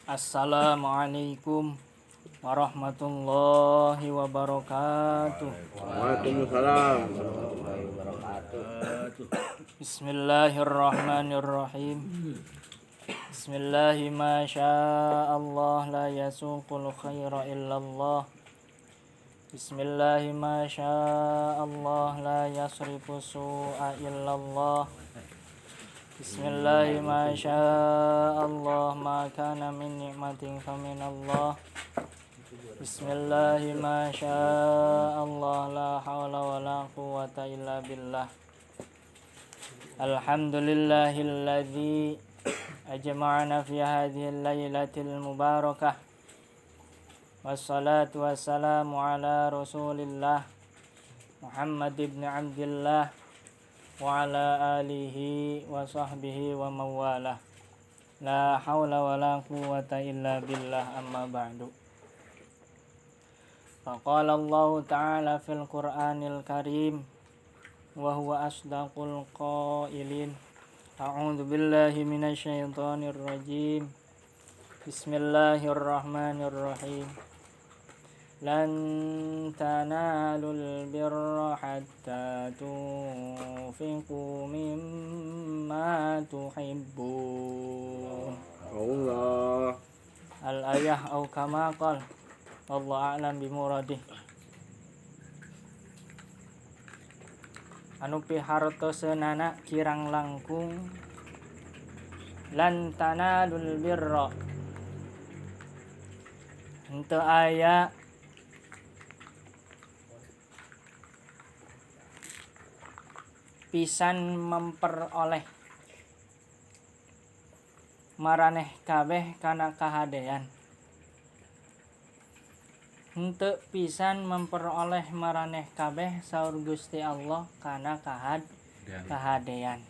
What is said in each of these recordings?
Assalamualaikum warahmatullahi wabarakatuh. Waalaikumsalam warahmatullahi wabarakatuh. Bismillahirrahmanirrahim. Bismillahi ma sya'allah la yasuqul khaira illallah. Bismillahi ma sya'allah la yasrifu su'a illallah. Bismillahi ma sya'allah ma kana min ni'matin faminallah. Bismillahi ma sya'allah la hawla wa la quwwata illa billah. Alhamdulillahilladzi ajma'ana fi hadhihi al-lailatil mubarakah. Wassalatu wassalamu ala Rasulillah Muhammad ibn Abdillah wa ala alihi wa sahbihi wa mawalah. La hawla wa la quwwata illa billah, amma ba'du. Faqala Allah ta'ala fil Qur'anil Karim wa huwa asdaqul qailin. A'udzu billahi minasyaitonir rajim. Bismillahirrahmanirrahim. Lan tanalul birra hatta tunfiqu mimma tuhibbun. Allah. Al-ayah au kama qala. Wallahu a'lam bimuradih. Anu pihartoseunana kirang langkung lan tanalul birra. Henteu aya pisan memperoleh maraneh kabeh kana kahadean. Henteu pisan memperoleh maraneh kabeh saur Gusti Allah kana kahadean.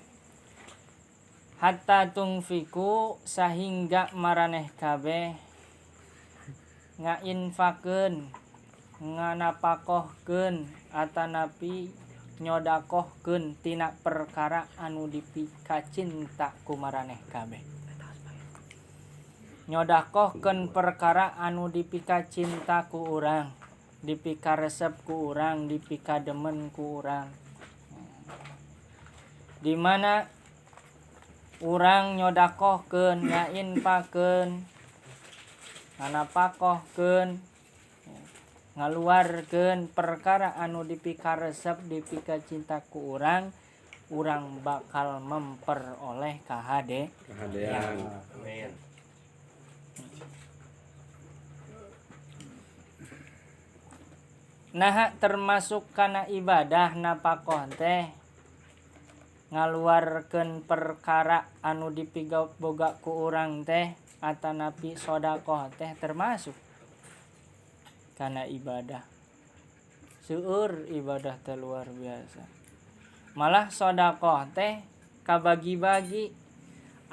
Hatta tungfiku sahingga maraneh kabeh ngainfakeun, nganapakohkeun atanapi nyodakohkeun tina perkara anu dipikacinta ku maraneh kabeh. Nyodakohkeun perkara anu dipikacinta ku urang, dipikaresep ku urang, dipikademen ku urang. Di mana urang nyodakohkeun, ngainfakeun, nganapakohkeun, ngaluarkeun perkara anu dipikaresep, dipikacinta ku urang, urang bakal memperoleh kahadean. Amin. Nah, termasuk kana ibadah napakoh teh ngaluarkeun perkara anu dipiboga ku urang teh atanapi sodakoh teh termasuk kana ibadah. Seueur ibadah teh luar biasa. Malah sodakoh teh kabagi-bagi.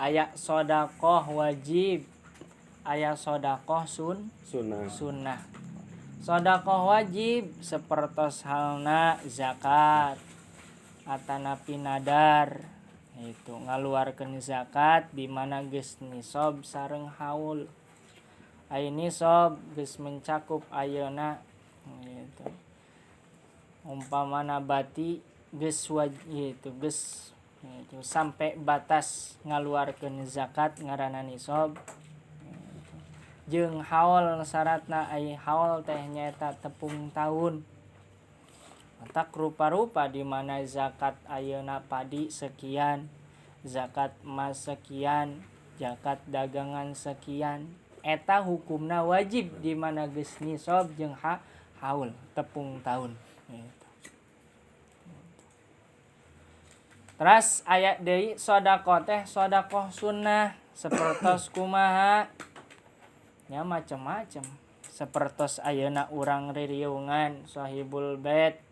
Aya sodakoh wajib, aya sodakoh sunnah. Sodakoh wajib sepertos halna zakat atanapi nadar, itu ngaluarkeun zakat di mana geus nisab sareng haul. Ai nisab geus mencakup ayeuna gitu. Umpamana bati geus wajib gitu, geus gitu, sampai batas ngaluarkeun zakat ngaranna nisab. Jeung haul syaratna, ai haul teh nyaeta tepung tahun. Tak rupa-rupa di mana zakat ayeuna padi sekian, zakat emas sekian, zakat dagangan sekian. Eta hukumna wajib di mana geus nisab jeung haul tepung tahun gitu. Teras aya deui sedekah teh sedekah sunnah sapertos kumaha nya macem-macem. Sapertos ayeuna urang ririungan sahibul bait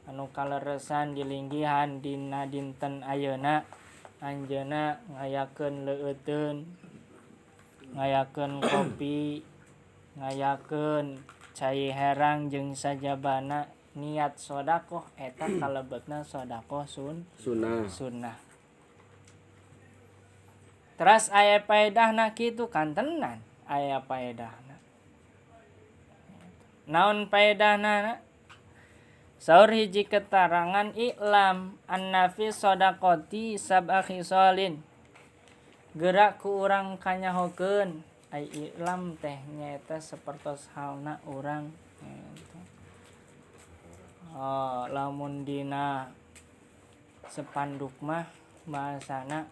anu kaleresan dilinggihan dina dinten ayeuna, anjeunna ngayakeun leueuteun, ngayakeun kopi, ngayakeun cai herang jeung sajabana niat sodakoh, eta kalebetna sodakoh sunnah. Sunnah. Teras aya paedahna kitu kantenan aya paedahna. Naon paedahna? Saur hiji keterangan i'lam anna fi shadaqati sab'a khisalin. Gerak ku urang kanyahokeun ai i'lam teh nyaeta sapertos halna urang gitu. Oh, lamun dina sepanduk mah bahasana gitu.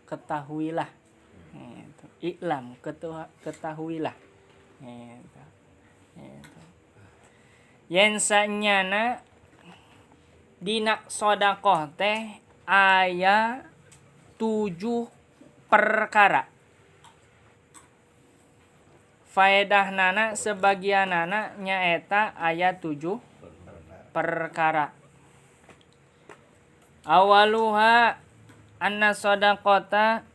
Ketahuilah gitu. I'lam ketahuilah gitu. Gitu. Yen sanyana dina sedekah teh aya 7 perkara. Faedahnana sebagianana nyaeta aya 7 perkara. Awaluha anna shadaqata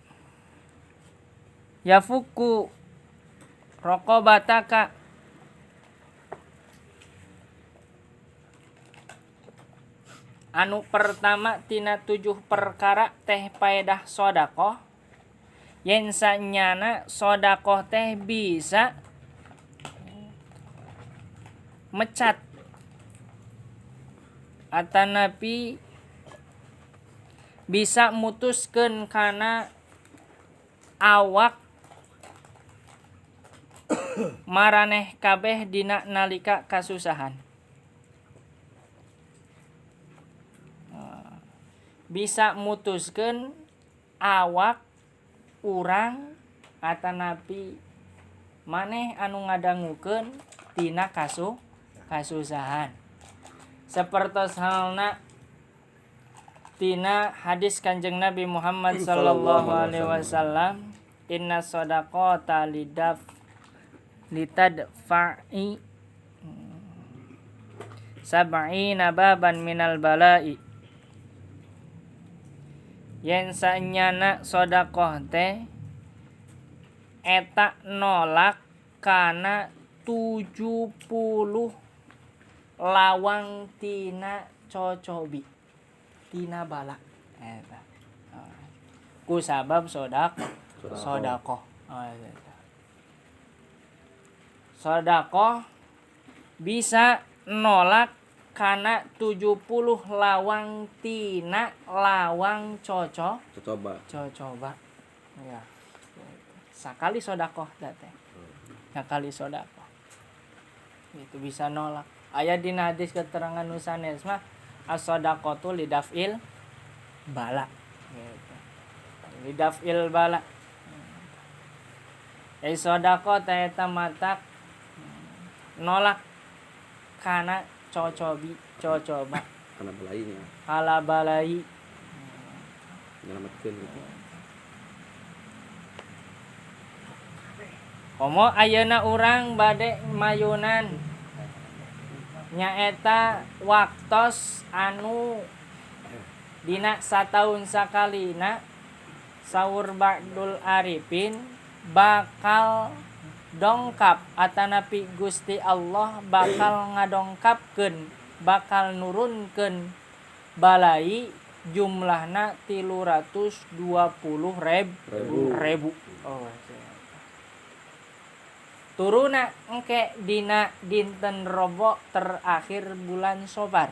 yafuku raqabataka. Anu pertama tina 7 perkara teh paedah sedekah. Yen sanyana sedekah teh bisa mecat atanapi bisa mutuskeun kana awak maraneh kabeh dina nalika kasusahan. Bisa mutuskeun awak urang atanapi maneh anu ngadangukeun tina kasusahan. Sapertos halna tina hadis Kanjeng Nabi Muhammad sallallahu alaihi wasallam, inna shadaqata litadfa'i sab'ina baban minal bala'i. Yen sanyana sedekah teh eta nolak kana 70 lawang tina cocobi tina bala eta ku sabab sedekah. Sedekah bisa nolak kana 70 lawang tina lawang cocoba. Ya. Sakali sedekah teh. Sakali sedekah. Itu bisa nolak. Aya dina hadis keterangan nu sanes mah as-shadaqatu lidafil bala. Gitu. Lidafil bala. Ai sedekah teh eta matak nolak kana cocobi cocoba kana balainya. Kala balai nyelametkeun gitu. Komo ayeuna urang bade mayunan nyaeta waktos anu dina sataun sakalina saur Ba'dul Arifin bakal dongkap atanapi Gusti Allah bakal ngadongkapkeun bakal nurunkeun balai jumlahna 320 ribu. Oh, turuna engke dina dinten Robo terakhir bulan Safar.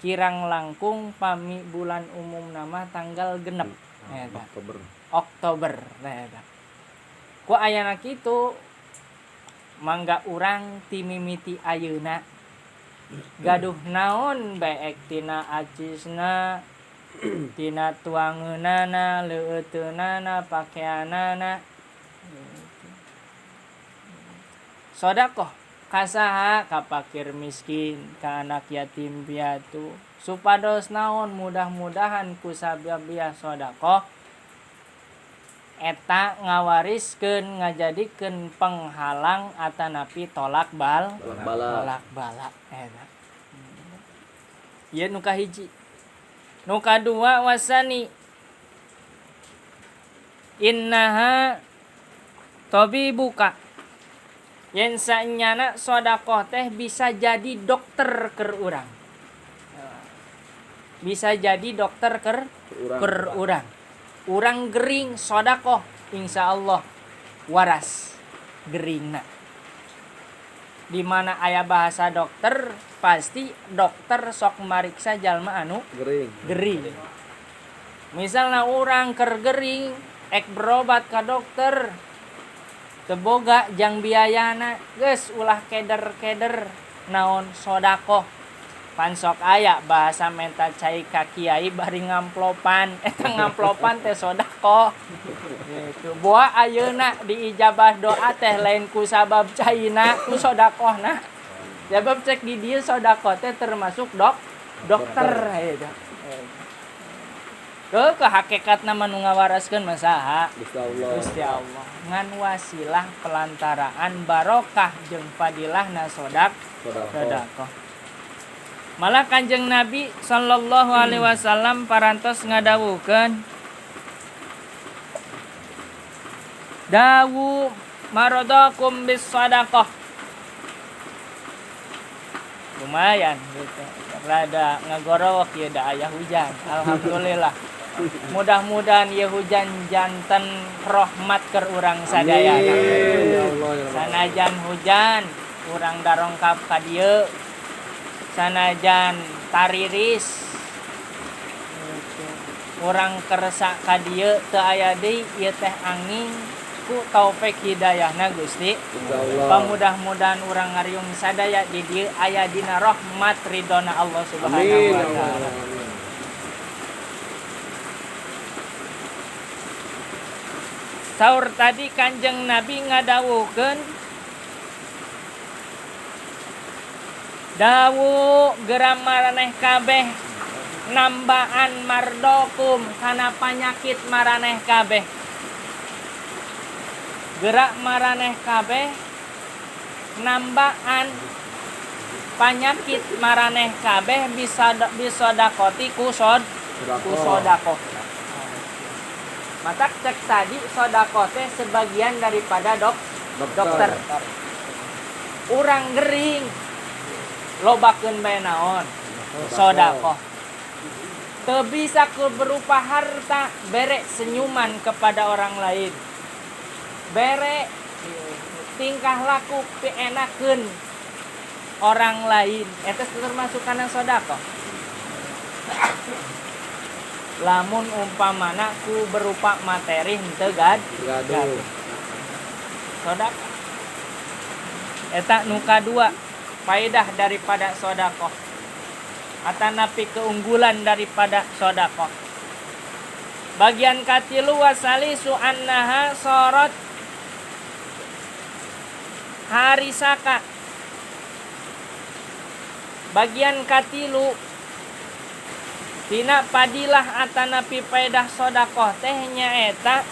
Kirang langkung pami bulan umum nama tanggal 6 Oktober. Oktober. Nah, ku ayana kitu mangga urang timimiti ayeuna gaduh naon baek tina acisna tina tuangeunana leuteunana pakeanana sedekah kasaha ka fakir miskin ka anak yatim piatu supados naon mudah-mudahan ku sabab sedekah eta ngawariskeun ngajadikeun penghalang atanapi tolak bala eta. Ieu nu kahiji. Nu kadua wasani innaha tabibuka. Yen sanyana sedekah teh bisa jadi dokter keur urang. Bisa jadi dokter keur urang. Urang gering sodakoh, insya Allah waras geringna. Di mana aya bahasa dokter, pasti dokter sok mariksa jalma anu gering. Gering. Misalnya urang keur gering, ek berobat ka dokter, teboga jang biayana, geus ulah keder-keder naon sodakoh. Pan sok aya bahasa menta cai ka kiai bari ngamplopan, eta ngamplopan teh sodakoh. Gitu. Boa ayeuna diijabah doa teh lain ku sabab caina, ku sodakohna. Sabab cek di dieu sodakoh teh termasuk dokter eta. Ke hakikatna mah nu ngawaraskeun mah saha? Gusti Allah. Gusti Allah. Ngan wasilah pelantaraan barokah jeung fadilahna sodakoh. Malah Kanjeng Nabi sallallahu alaihi wasallam parantos ngadawuhkeun dawu maradakum bis sadaqah. Lumayan gitu. Rada ngagorowok ieu da aya hujan. Alhamdulillah. Mudah-mudahan ieu hujan janten rahmat keur urang sadayana. Amin. Ya Allah, ya Allah. Sanajan hujan urang darongkap ka dieu. Sanajan tariris urang kersa ka dieu teu aya deui ieu teh angin ku taufik hidayahna Gusti. Pamudah-mudahan urang ngariung sadaya di dieu aya dina rahmat ridona Allah Subhanahu wa taala. Saur tadi Kanjeng Nabi ngadawuhkeun dawu geram maraneh kabeh nambaan mardokum kana panyakit maraneh kabeh. Gerak maraneh kabeh nambaan panyakit maraneh kabeh bisa bisodakoti ku sodakoh. Matak cek tadi sodakoh teh sebagian daripada dokter. Urang gering lobakeun bae naon sodakoh. Teu bisa ku berupa harta, bere senyuman kepada orang lain, bere tingkah laku pienakeun orang lain, eta termasuk kana sodakoh. Lamun umpamana ku berupa materi henteu gaduh sodakoh. Eta nu kadua faedah daripada sodakoh atanapi keunggulan daripada sodakoh. Bagian katilu wasalisu annaha sorot harisaka. Bagian katilu tina padilah atanapi faedah sodakoh teh nyaeta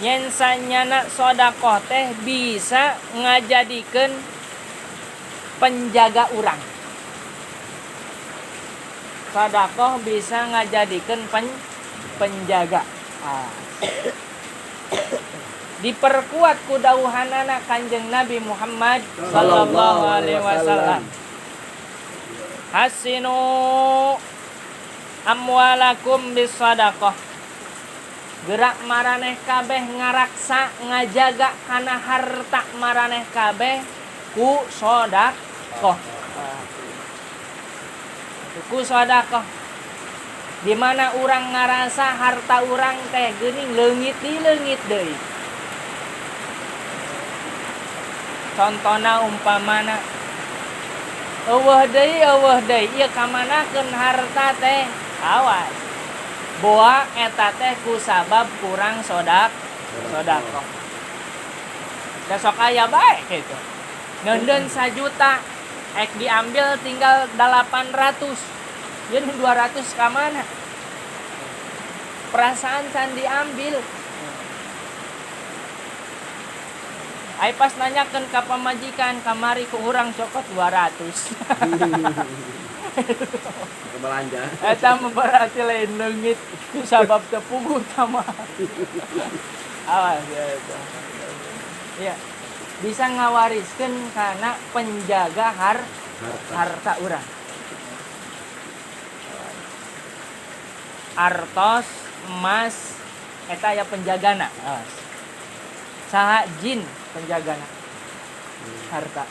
yen sanyana sodakoh teh bisa ngajadikeun penjaga urang. Sodakoh bisa ngajadikeun penjaga. Diperkuat ku dawuhanana Kanjeng Nabi Muhammad sallallahu alaihi wasallam. Hasinu amwalakum bisadaqah. Gerak maraneh kabeh ngaraksa ngajaga kana harta maraneh kabeh ku sodakoh. Ku sodakoh. Di mana urang ngarasa harta urang teh geuning leungit di leungit deui. Contona umpamana eueuh deui ieu kamanakeun harta teh, awas. Boa eta teh ku sabab kurang sodakoh. Da sok aya bae kitu. Neundeun 1 juta ek diambil tinggal 800. Jadi 200 ka mana? Perasaan can diambil. Ai pas nanyakeun ka pamajikan kamari ku urang cokot 200. Belanja. Eta mah berarti lain leungit ku sabab teu puguh tama. Awas ya eta. Ya. Bisa ngawariskeun kana penjaga harta urang. Artos, emas, Eta aya penjagana. Awas. Saha? Jin penjagana harta.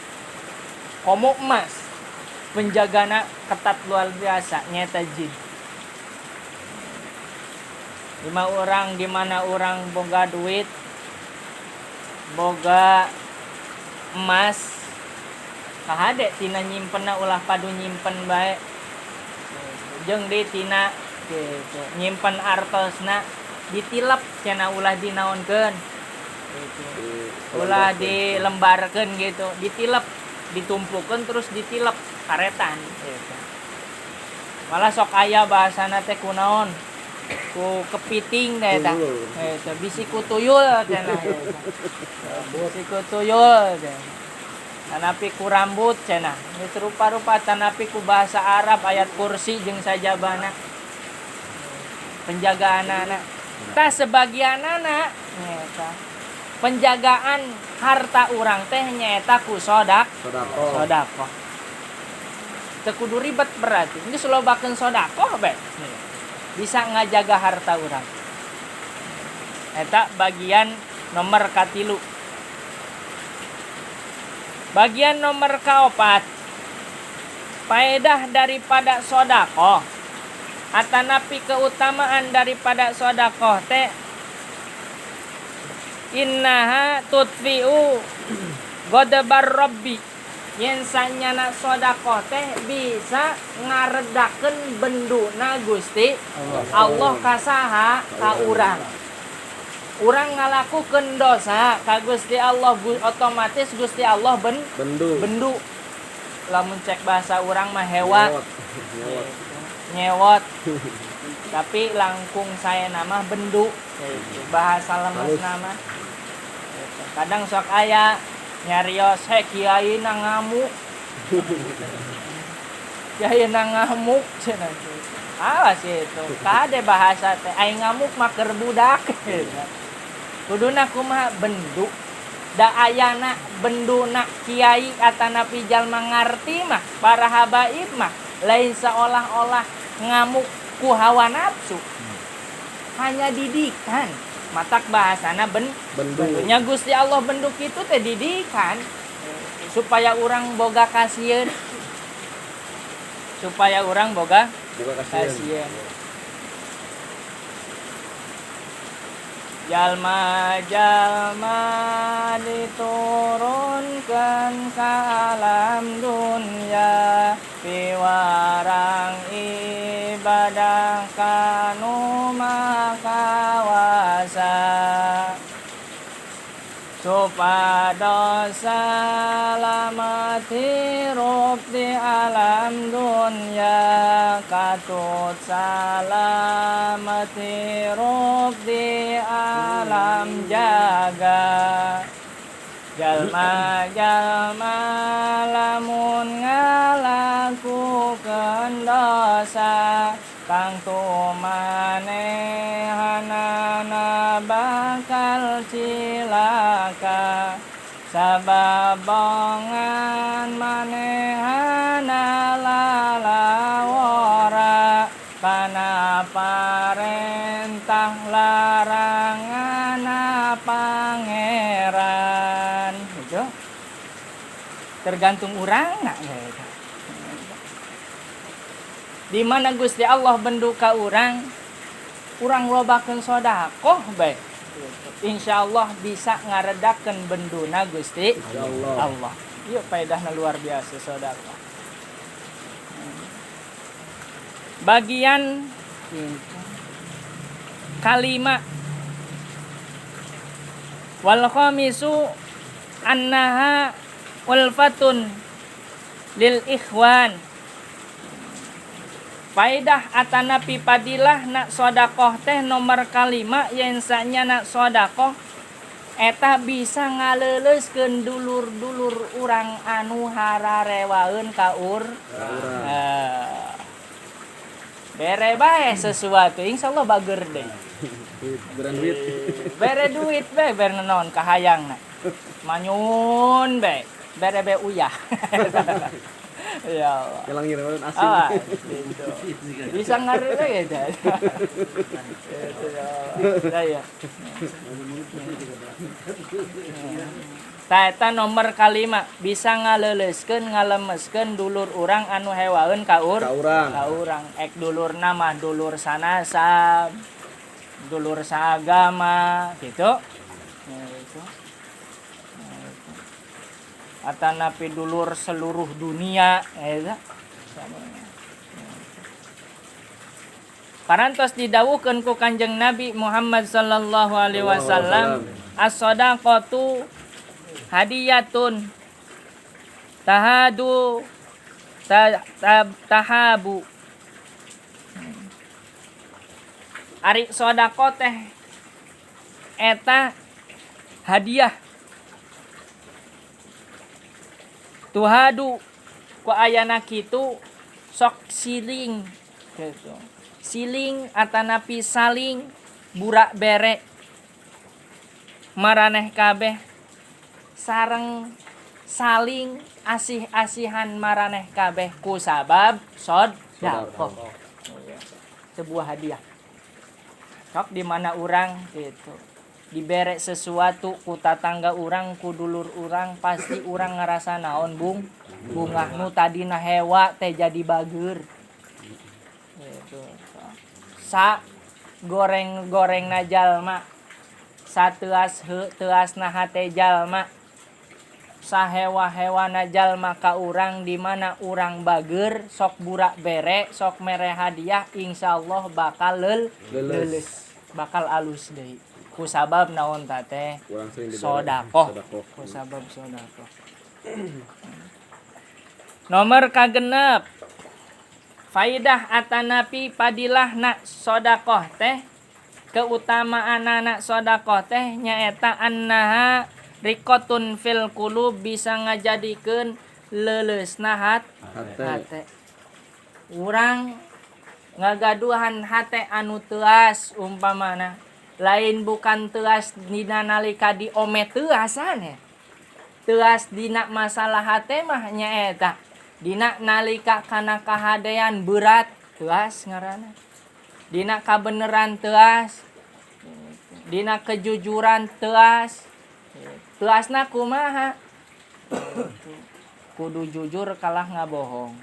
Komo emas, penjagana ketat luar biasa, nyata jin. Lima orang di mana orang boga duit, boga emas, kahade tina nyimpenna, ulah padu nyimpen bae. Jeung di tina gitu nyimpen artosna ditilep cenah, ulah dinaonkeun gitu. Ulah dilembarkeun gitu, ditilep, ditumpukeun terus ditilep karetan gitu. Malah sok aya bahasana teh kunaon, ku kepiting teh eta. Tuyul. Eta bisi ku tuyul cenah eta. Bisi ku tuyul cenah. Tanapi ku rambut cenah. Geus rupa-rupa, tanapi ku bahasa Arab ayat kursi jeung sajabana. Penjagaan anak. Tah, sebagianana nyaeta penjagaan harta urang teh nyaeta ku Sodakoh. Sodakoh. Teu kudu ribet berarti. Geus lobakeun sodakoh bae. Bisa ngajaga harta urang. Eta bagian nomor katilu. Bagian nomor kaopat. Faedah daripada sodakoh atanapi keutamaan daripada sodakoh teh innaha tutfi'u ghadabar rabbi, yen sanyana sodakoh teh bisa ngaredakeun benduna Gusti Allah ka saha? Ka urang. Urang ngalakukeun dosa ka Gusti Allah, otomatis Gusti Allah Bendu. Bendu. Lamun cek bahasa urang mah hewa. Nyewot. Nyewot. Nyewot, tapi langkung saya nama bendu, bahasa lemes Halus. Nama kadang sok aya nyarios, "He, kiai na ngamuk, kiai na ngamuk," cenah. Awas itu kade bahasa teh, ai ngamuk mah keur budak gitu. Kuduna kumaha? Bendu. Da ayana benduna kiai atanapi jalma ngarti mah, para habaib mah lain seolah-olah ngamuk ku hawa nafsu, hanya didikan. Matak bahasana Bendu. Bendunya Gusti Allah bendu itu teh didikan supaya orang boga kasieun, supaya orang boga Buka kasihan. Kasieun. Jalma-jalma diturunkan ke alam dunia, piwarang ibadah kanu maha kawasa, supados salamet hirup di alam dunia, katut salamet hirup di alam jaga. Jalma-jalma lamun ngalakukeun dosa, tangtu manehanana bakal cilaka, sabab bongan manehana lalawora kana parentah larangan pangeran. Gitu. Tergantung urang gitu. Di mana Gusti Allah bendu ka urang, urang lobakeun sodakoh bae. Insya Allah bisa ngaredakeun benduna Gusti Insyaallah. Allah. Ieu faedahna luar biasa sodakoh. Bagian kalima, wal khamisu annaha ulfatun lil ikhwan. Faedah atanapi padilah nak sodakoh teh nomor kalima, yen sanyana sodakoh eta bisa ngaleuleuskeun dulur-dulur urang anu hararewaeun ka Urang. Eh, bere bae sesuatu, insyaallah bager deh. Duit, beran duit. Bere duit bae, bere naon kahayangna manyun bae, bere bae uyah. Ya Allah. Ngelangir asin. Ah, gitu. Bisa ngaruh ya itu. Itu ya Allah. Ya. Tah eta nomor kalima bisa ngaleuleuskeun ngalemeskeun dulur urang anu hewaeun ka Ka urang. Ka urang ek dulurna mah dulur sanasab, dulur saagama gitu. Ya, itu. Nah, itu. Atanapi dulur seluruh dunia ya, itu. Parantos didawuhkeun ku Kanjeng Nabi Muhammad sallallahu alaihi wasallam, as-sadaqatu hadiyatun tahadu tahabu. Ari sedekah teh eta hadiah tuhadu ku ayana kitu sok siling gitu. Siling atanapi saling burak bere maraneh kabeh sareng saling asih-asihan maraneh kabeh ku sabab sedekah. Sebuah hadiah. Sok di mana urang gitu dibere sesuatu ku tatangga urang ku dulur urang pasti urang ngerasa naon bung bungah nu tadina hewa teh jadi bager gitu. Sa goreng-gorengna jalma, sateuas teuasna hate jalma, sahewa-hewana jalma ka urang di mana urang bager sok burak bere sok mere hadiah insyaallah bakal leuleus, bakal alus deui ku sabab naon ta teh sedekah, ku sabab sedekah. Nomor kagenep faidah atanapi padilahna sedekah teh keutamaanana sedekah teh nyaeta annaha riqatun fil qulub bisa ngajadikeun leuleusna hate. Urang ngagaduhan hate anu teuas umpamana lain bukan teuas dina nalika diome teuasan ya. Teuas dina masalah hate mah nyaeta dina nalika kana kahadean berat teuas ngaranna. Dina kabeneran teuas, dina kejujuran teuas. Teuasna kumaha? Kudu jujur kalah ngabohong.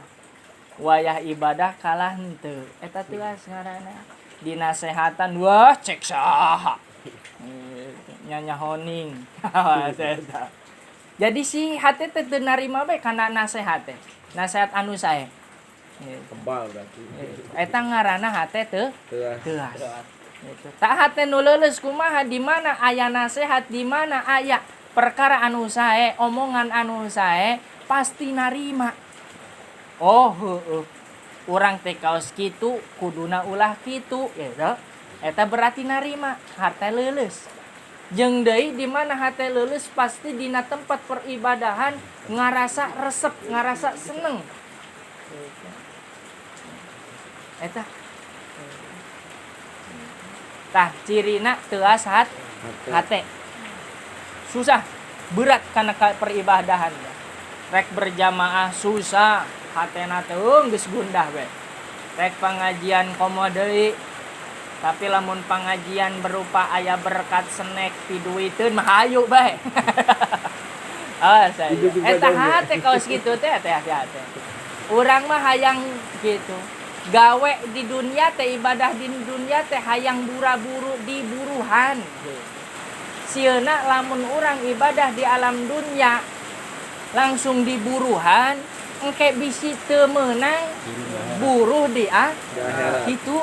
Wayah ibadah kalah henteu. Eta teuas ngaranna. Dinasehatan wah cek saha. Nyanyahoning. Jadi si hate teh teu narima bae kana nasehat teh. Nasehat anu sae. Kebal berarti. Eta ngaranna hate teu teuas. Gitu. Tak hate nu leuleus kumaha di mana aya nasehat, di mana aya perkara anu sae, omongan anu sae pasti narima. Oh heueuh. Urang teh kaos kitu kuduna ulah kitu gitu. Eta berarti narima, hate leuleus. Jeung deui di mana hate leuleus pasti dina tempat peribadahan ngarasa resep, ngarasa seneng. Eta tah cirina teuas hate. Susah, berat kana peribadahan. Rek berjamaah susah, hatena teh geus gundah we. Rek pangajian komo deui. Tapi lamun pangajian berupa aya berkat snack piduiteun mah hayu bae. Ah, saya. Eta hate kaos kitu teh teh hate. Urang mah hayang gitu. Gawe di dunia teh ibadah di dunia teh hayang buru-buru di buruhan. Sieuna lamun urang ibadah di alam dunia langsung diburuhan engke bisi teu meunang buruh di kitu.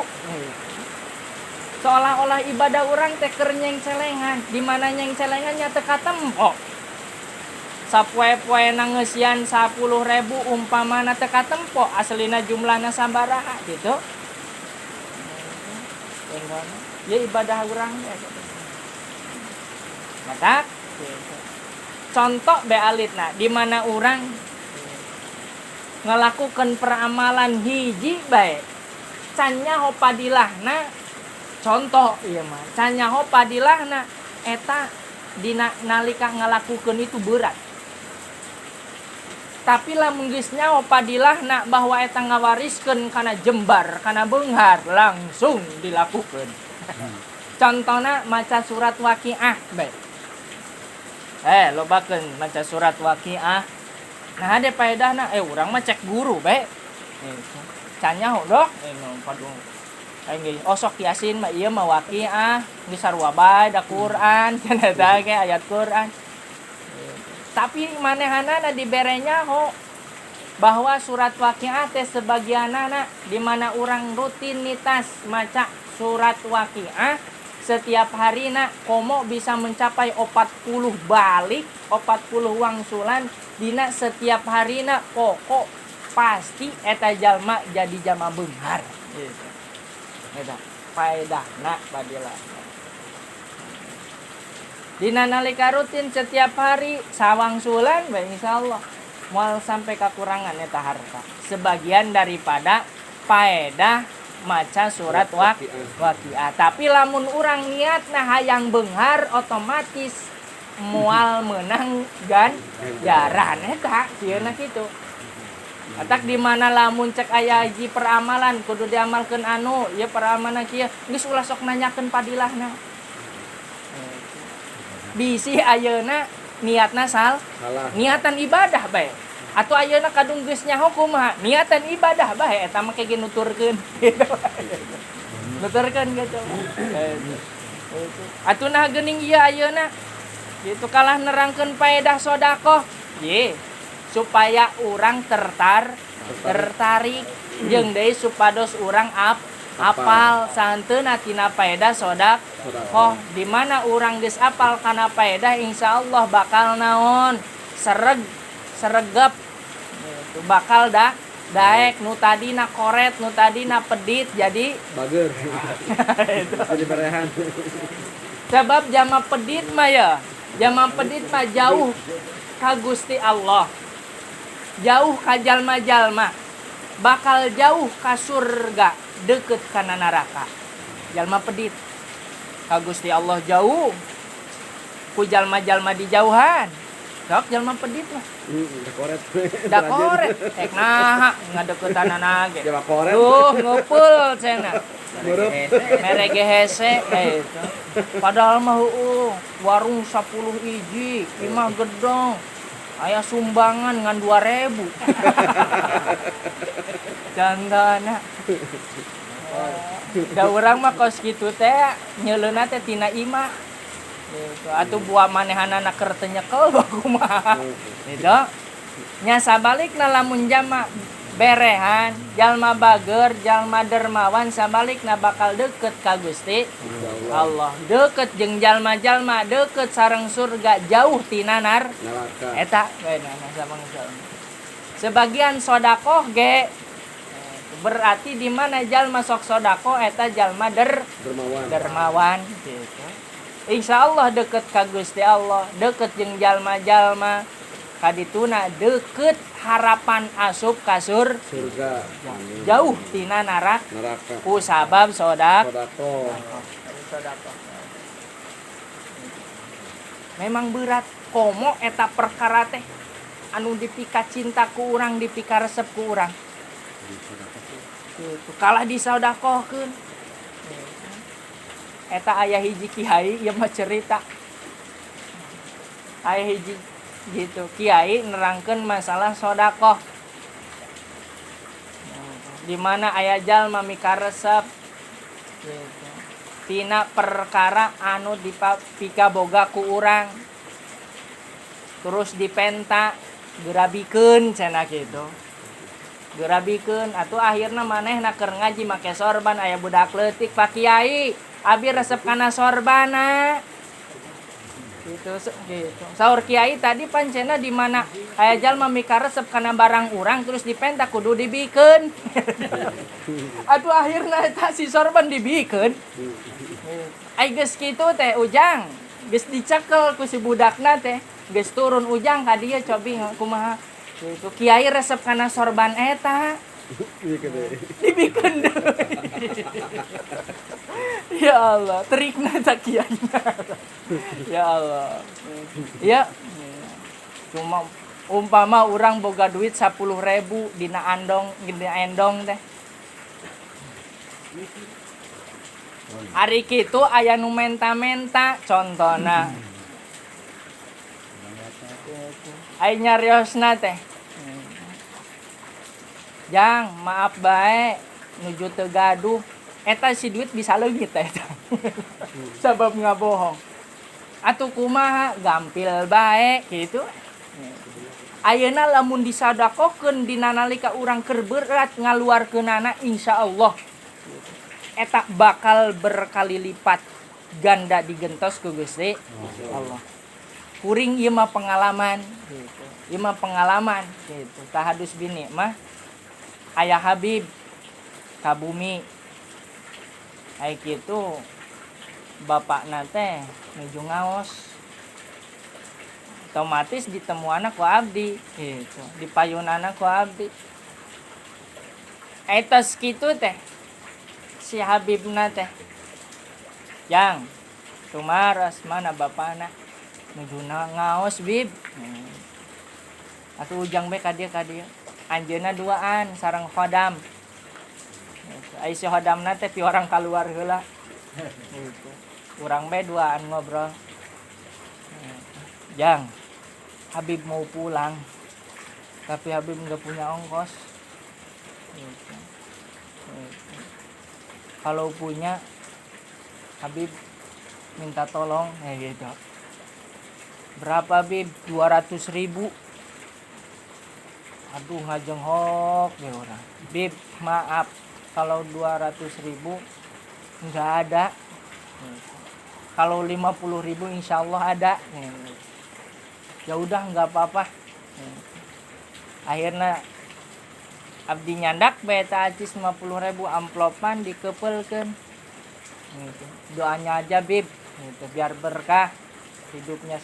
Seolah-olah ibadah urang teh keur nyengcelengan, di mana nyengcelengannya teu katempo. Sapoe-poena ngeusian 10.000 umpamana teu katempo aslina jumlahna sabaraha gitu. Ya ibadah urang teh. Matak contoh be alitna di mana urang ngalakukeun peramalan hiji bae can nyaho padilahna contoh ieu mah can nyaho padilahna eta dina nalika ngalakukeun itu berat. Tapi lamun geus nyaho padilahna bahwa eta ngawariskeun kana jembar, kana beunghar, langsung dilakukeun. Contohna maca surat Waqiah bae. Lobakeun maca surat Waqiah. Nah, ada faedahna, urang mah cek guru bae. Can nyaho doh, nu padung. Aing ge osok Yasin mah, ieu mah Waqiah, geus sarua bae da Quran, cenah eta ge ayat Quran. Tapi manehanana dibere nyaho bahwa surat Waqiah teh sebagianana di mana urang rutinitas maca surat Waqiah setiap harina komo bisa mencapai 40 balik, 40 wangsulan dina setiap harina, pokok pasti eta jalma jadi jalma beunghar gitu. Eta faedahna padilah. Dina nalika rutin setiap hari sawangsulan bae, insyaallah moal sampai kekurangan eta harta. Sebagian daripada faedah maca surat Waqiah. Tapi lamun urang niatna hayang beunghar, otomatis moal menang ganjaran eta sieuna kitu. Atak di mana lamun cek aya hiji peramalan kudu diamalkeun, anu ieu peramalan kieu, geus ulah sok nanyakeun padilahna. Bisi ayeuna niatna Salah. Niatan ibadah bae. Atau ayeuna kadung geus nyaho kumaha niatan ibadah bae, eta mah kayak nuturkeun gitu. Nuturkeun gitu. Atuh nah geuning ieu ayeuna gitu kalah nerangkeun faedah sedekah ye supaya urang tertarik jeung deui supados urang apal sahenteuna tina faedah sedekah. Oh, di mana urang geus apal kana faedah, insyaallah bakal naon, sereg seregep gitu. Bakal dah daek nu tadina koret, nu tadina pedit jadi Bager. Jadi berehan. Sebab jama pedit mah ya, jama pedit mah jauh ka Gusti Allah, jauh ka jalma-jalma, bakal jauh ka surga, deket kana neraka. Jalma pedit ka Gusti Allah jauh, ku jalma-jalma dijauhan. Sok jalma pedit mah. Da koret. Da koret rek naha ngadeukeutanana ge. Jalma koret. Tuh ngumpul cenah. Meureub. Mere ge hese itu. Padahal mah heueuh, warung 10 hiji, imah gedong. Aya sumbangan ngan 2000. Contohna. Da urang mah kos kitu teh nyeuleuna teh tina imah. Gitu. Atuh buah manehanana keur teu nyekel kumaha. Gitu. Nya sabalikna lamun jama berehan, jalma bager, jalma dermawan, sabalikna bakal deket ka Gusti Allah. Deket jeung jalma-jalma, deket sareng surga, jauh tina Neraka. Eta we nah sama. Sebagian sodakoh ge berarti di mana jalma sok sodakoh eta jalma Dermawan. Dermawan gitu. Insya Allah deket ka Gusti Allah, deket jeung jalma-jalma, kadituna deket harapan asup ka Surga. Amin. Jauh tina Neraka. Ku sabab Sodako. Sodako. Memang berat komo eta perkara teh anu dipika cinta ku urang, dipika resep ku urang gitu. Kalah disodakohkeun. Eta aya hiji kiai ieu mah cerita, aya hiji gitu kiai nerangkeun masalah sodakoh di mana aya jalma mikaresep gitu tina perkara anu dipika boga ku urang, terus dipenta gerabikeun cenah gitu, gerabikeun. Atuh akhirna manehna keur ngaji make sorban, aya budak leutik, "Pak Kiai, abi resep kana sorbana," gitu gitu. Saur kiai tadi, pancena di mana aya jalma mikaresep kana barang urang terus dipenta kudu dibikeun. Aduh, akhirna eta si sorban dibikeun. Ai geus kitu teh ujang geus dicekel ku si budakna teh, geus turun ujang ka dieu, cobi kumaha gitu, kiai resep kana sorban eta. Iya gede. Dibikeun deui. Ya Allah, trikna tak kiai. Ya Allah. Ya. Cuma Umpama urang boga duit 10.000 dina andong, dina endong teh. Ari kitu aya nu menta-menta contona. Ai nyariosna teh. Jang, maaf bae nuju teu gaduh. Eta si duit bisa leungit eta. Sabab ngabohong. Atuh kumaha gampil bae kitu. Ayeuna lamun disadakohkeun dina nalika urang keur berat ngaluarkeunana, insyaallah eta bakal berkali lipat ganda digentos ku Gusti Allah. Kuring ieu mah pengalaman gitu. Ieu mah pengalaman gitu. Tahadus bini mah aya Habib ka bumi. Aya kitu bapakna teh nuju ngaos. Otomatis ditemuanna ku abdi gitu, dipayunana ku abdi. Eta kitu teh si Habibna teh. Yang tumaros mana bapana nuju ngaos bib. Atuh ujang bae ka dieu ka dieu. Anjeunna duaan sareng khodam. Ai si khodamna teh piorang kaluar heula. Gitu. Urang bae duaan ngobrol. Jang, Habib mau pulang, tapi Habib nggak punya ongkos. Gitu. Gitu. Kalau punya, Habib minta tolong, ya gitu. Berapa Bib? 200.000. Aduh ngajenghok ya orang. Bib, maaf kalau 200.000 nggak ada. Gitu. Kalau 50.000 insya Allah ada. Gitu. Ya udah nggak apa-apa. Akhirnya abdi nyandak beta acis 50.000 amplopan dikepelkeun. Gitu. Doanya aja Bib, gitu, biar berkah hidupnya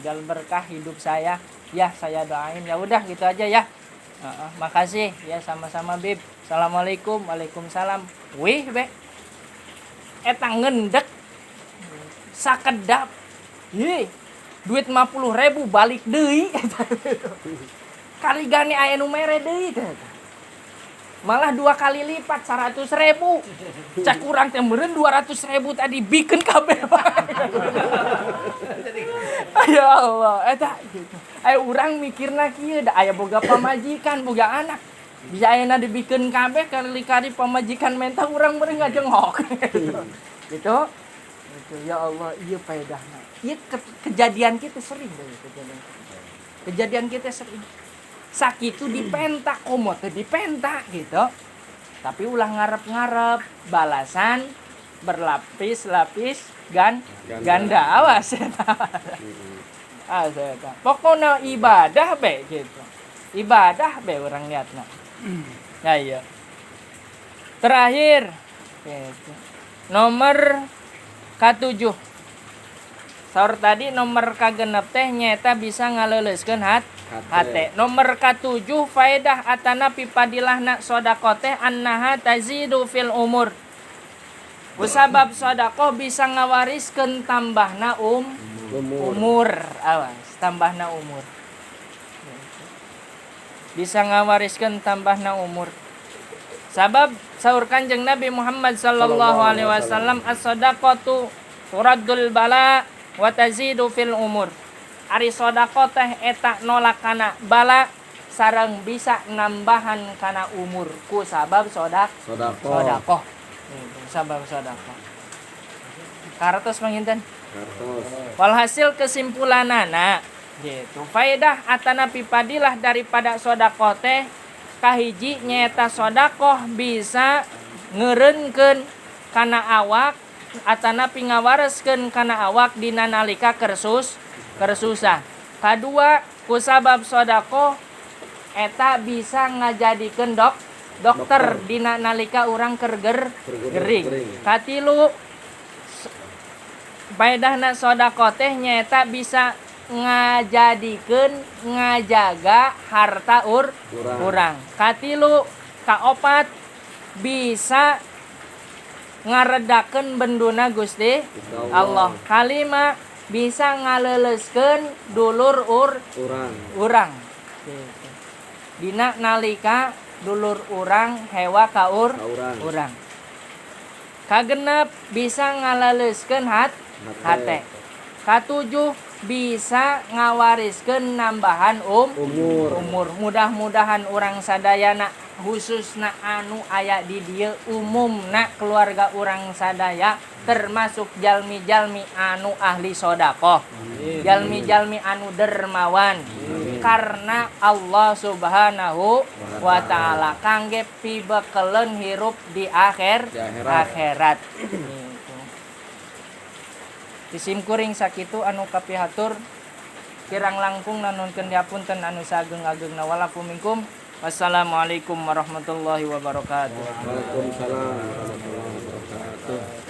biar berkah hidup saya. Ya saya doain. Ya udah gitu aja ya. Makasih ya, sama-sama Bib. Assalamualaikum. Waalaikumsalam. Wih be. Eta ngendek sakedap. Ih, duit 50.000 balik deui. Kali gane aya nu mere deui teh. Malah 2 kali lipat 100.000. Cak urang teh meureun 200.000 tadi bikeun kabeh. Ya Allah, eta gitu. Aya urang mikirna kieu da aya boga pamajikan, boga anak. Bisa ayeuna dibikeun kabeh kali-kali pamajikan menta urang meureun ngajenghok. Gitu. Gitu. Ya Allah, ieu faedahna. Ieu kejadian kita sering deh, kejadian. Kejadian kita sering. Sakitu dipenta komo teh dipenta gitu. Tapi ulah ngarep-ngarep balasan berlapis-lapis Ganda. ganda. Awas eta. Awas eta. Pokona ibadah be gitu. Ibadah be urang niatna. Nah iya. Terakhir gitu. Nomor ka-7. Saur tadi nomor kagenep teh nyeta bisa ngaleuleuskeun hate. Nomor ka-7 faedah atana pipadilahna sedekah teh annaha tazidu fil umur. Kusabab sedekah bisa ngawariskeun tambahna Umur. umur. Awas, tambahna umur. Bisa ngawariskeun tambahna umur. Sabab saur Kanjeng Nabi Muhammad sallallahu alaihi wasallam as-sadaqatu turaddul bala wa tazidu fil umur. Ari sedekah teh eta nolak kana bala sareng bisa nambahan kana umur ku sabab Sedekah. Sedekah. Sabab sedekah. Kartos panginten. Kartos. Walhasil kesimpulanana gitu. Faedah atana pipadilah daripada sedekah teh kahiji nyaeta sedekah bisa ngeureunkeun kana awak atana pingawareskeun kana awak dina nalika kersusah. Kadua kusabab sedekah eta bisa ngajadikeun dokter Dokter. dina nalika urang keur Keur gering. gering. Katilu faedahna sedekah teh nyaeta bisa ngajadikeun ngajaga harta Urang. urang. Katilu kaopat bisa ngaredakeun benduna Gusti Gusti Allah. Kalima bisa ngaleleuskeun dulur Urang. urang. Gitu. Dina nalika dulur urang hewa ka Ka urang. Urang. Kagenep, bisa ngalaleuskeun hate. Katujuh, bisa ngawariskeun nambahan Umur. Umur. Mudah-mudahan urang sadayana, khususna anu aya di dieu, umumna keluarga urang sadaya termasuk jalmi-jalmi anu ahli sodakoh, jalmi-jalmi anu dermawan karena Allah Subhanahu wa Ta'ala, kangge pibekeleun hirup di akhir Di akhirat. Akhirat gitu. Ti simkuring sakitu anu kapihatur, kirang langkung nuhunkeun dihapunten anu saageng-agengna. Wal afwu minkum. Wassalamualaikum warahmatullahi wabarakatuh. Waalaikumsalam warahmatullahi wabarakatuh.